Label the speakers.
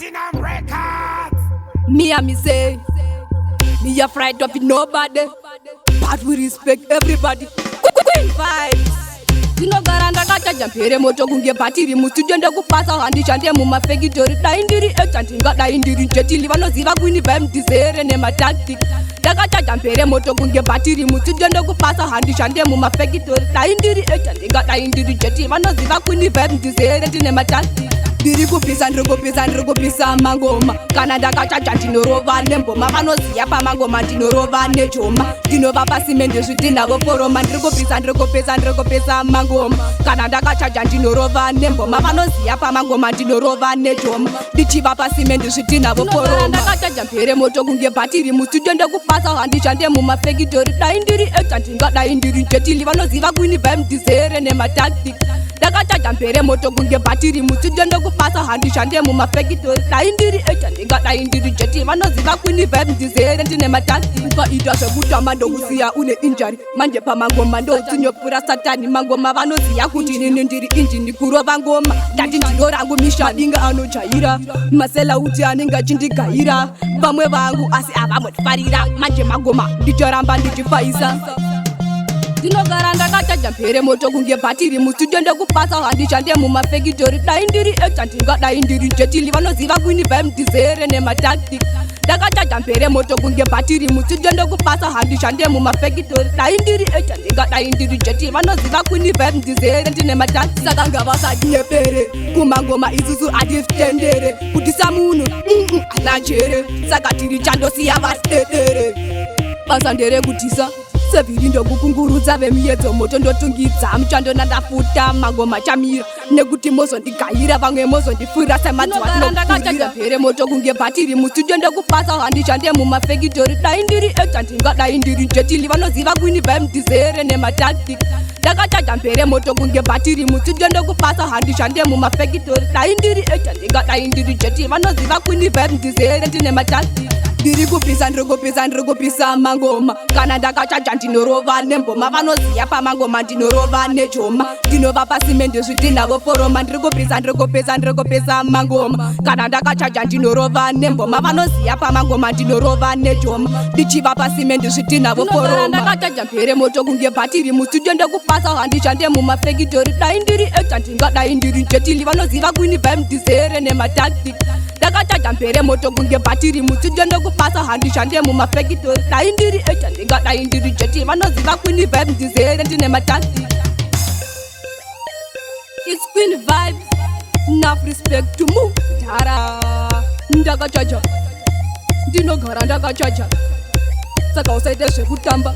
Speaker 1: Platinum Records.
Speaker 2: Me and me say, me afraid of nobody, but we respect everybody. Queen vibes. Ndinogara ndakachaja mhere moto kunge bhatiri mustudio ndekubasa handishande mumafekitori. Dai ndiri actor, ndingadai ndiri Jet Li. Vanoziva Queen Vibe, ndizere nematactic. Ndakachaja mhere moto kunge bhatiri mustudio ndekubasa handishande mumafekitori. Dai ndiri actor, ndingadai ndiri Jet Li. Vanoziva Queen Vibe, ndizere ndine matactic. Ndiri kupisa, ndiri kupisa, ndiri kupisa mangoma. Kana ndakachaja ndinorova nemboma. Vanoziya pamangoma ndinorova nejoma. Ndinovapa simende, zvidhina voforoma. Ndiri kupisa, ndiri kupisa, ndiri kupisa mangoma. Kana ndakachaja ndinorova nemboma. Vanoziya pamangoma ndinorova nejoma. Ndichivapa simende, zvidhina voforoma. Ndakachaja mhere moto kunge bhatiri mustudio ndekubasa handishande mumafekitori. Dai ndiri actor, ndingadai ndiri Jet Li. Vanoziva Queen Vibe, ndizere nematactic. Ndakachaja mhere moto kunge bhatiri mustudio ndekubasa handishande mumafekitori. Dai ndiri actor, ndingadai ndiri Jet Li. Vanoziva Queen Vibe, ndizere ndine matactic. Ukaita zvekutamba ndokusiya une injury. Manje pamangoma ndotsinyopfura satani. Mangoma vanoziya kuti nini ndiri injini kurova ngoma. Ndati ndiro rangu mission. Dinga anojaira maselauti anenge achindigaira vamwe vangu, asi avambotifarira. Manje mangoma ndicharamba ndichifaisa. Ndinogara ndakachaja mhere moto kunge bhatiri mustudio ndekubasa handishande mumafekitori. Dai ndiri actor, ndingadai ndiri Jet Li. Vanoziva Queen Vibe, ndizere nematactic. Ndakachaja mhere moto kunge bhatiri mustudio ndekubasa handishande mumafekitori. Dai ndiri actor, ndingadai ndiri Jet Li. Vanoziva Queen Vibe, ndizere ndine matactic. Saka ngavasanyepere kumangoma, isusu hatitendere kutisa munhu ana jere. Saka tiri chandosiya vasidedere. Basa nderekutisa sevhiri, ndokukungurudza vemiedzo moto, ndotungidza muchando nandafuta mangoma chamira nekuti mozondigayira vamwe mozondifurira semadziva. Ndakachaja mhere moto kunge bhatiri mustudio ndekubasa handishande mumafekitori. Dai ndiri actor, ndingadai ndiri Jet Li. Vanoziva Queen Vibe, ndizere nematactic. Ndakachaja mhere moto kunge bhatiri mustudio ndekubasa handishande mumafekitori. Dai ndiri actor, ndingadai ndiri Jet Li. Vanoziva Queen Vibe, ndizere ndine matactic. Ndiri kupisa, ndiri kupisa, ndiri kupisa mangoma. Kana ndakachaja ndinorova nemboma. Vanoziya pamangoma ndinorova nejoma. Ndinovapa simende, zvidhina voforoma. Ndiri kupisa, ndiri kupisa, ndiri kupisa mangoma. Kana ndakachaja ndinorova nemboma. Vanoziya pamangoma ndinorova nejoma. Ndichivapa simende, zvidhina voforoma. Ndakachaja mhere moto kunge bhatiri mustudio ndekubasa handishande mumafekitori. Dai ndiri actor, ndingadai ndiri Jet Li. Vanoziva Queen Vibe, ndizere nematactic. Ndakachaja mhere moto kunge bhatiri mustudio ndekubasa handishande mumafekitori. Dai ndiri actor, ndingadai ndiri Jet Li. Vanoziva Queen Vibe, ndizere ndine matactic. It's Queen Vibes. Enough respect to mudhara. Ndakachaja, ndinogara ndakachaja, saka usaite zvekutamba.